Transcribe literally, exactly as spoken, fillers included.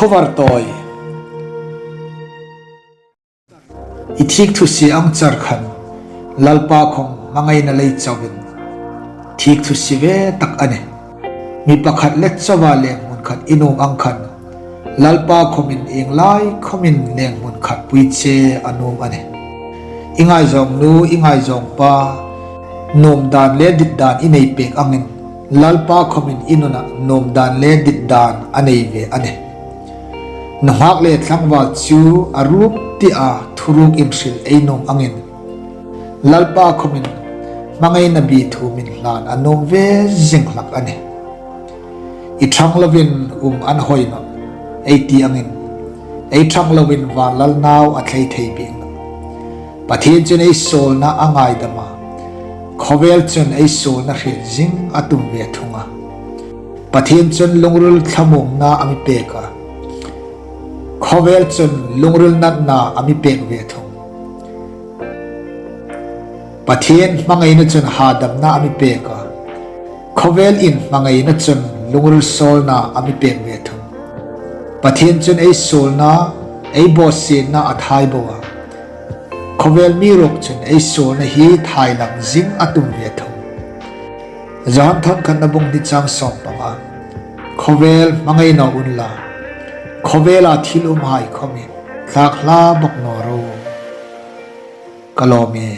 Khuovartawi. I thîk thusie ang char khan Lalpa khawm hmangaina lei chauin thîk thusie ve tak a nih. Mi pakhat le chauva lenghmun khat i nuom ang khan Lalpa khawmin ieng lai khawmin lenghmun khatpui che a nuom a nih. I ngaizawng nu, i ngaizawng pa, nuom dan le dit dan i nei pek angin Lalpa khawmin i nuna nuom dan le dit dan a nei ve a nih. Nunghak le tlangval chu a ruk tia thuruk inhril ei nuom angin Lalpa khawmin hmangaina bi thumin hlan a nuom ve zing hlak a nih. I ṭhang lovin um an hoi nawh, ei ti angin, ei ṭhang lovin vanlal nau a thlei thei bik nawh. Pathien chun ei suolna a ngaidam a, khawvel chun ei suolna hriet zing a tum ve thung a. Pathien chun lungril thlamuongna a mi pek a, khawvel chun lungril natna a mi pek ve thung. Pathien hmangaina chun hadamna a mi pek a, khawvel inhmangaina chun lungril sawlna a mi pek ve thung. Pathien chun ei suolna, ei bawsietna a thai bo a, khawvel mi ruok chun ei suolna hi thai lang zing a tum ve thung. Johan thawn khatna bung hni chang sawm panga, khawvel hmangai naw unla, khawvela thil umhai khawm hi thlak hla bawk naw ro. Ka lawm e.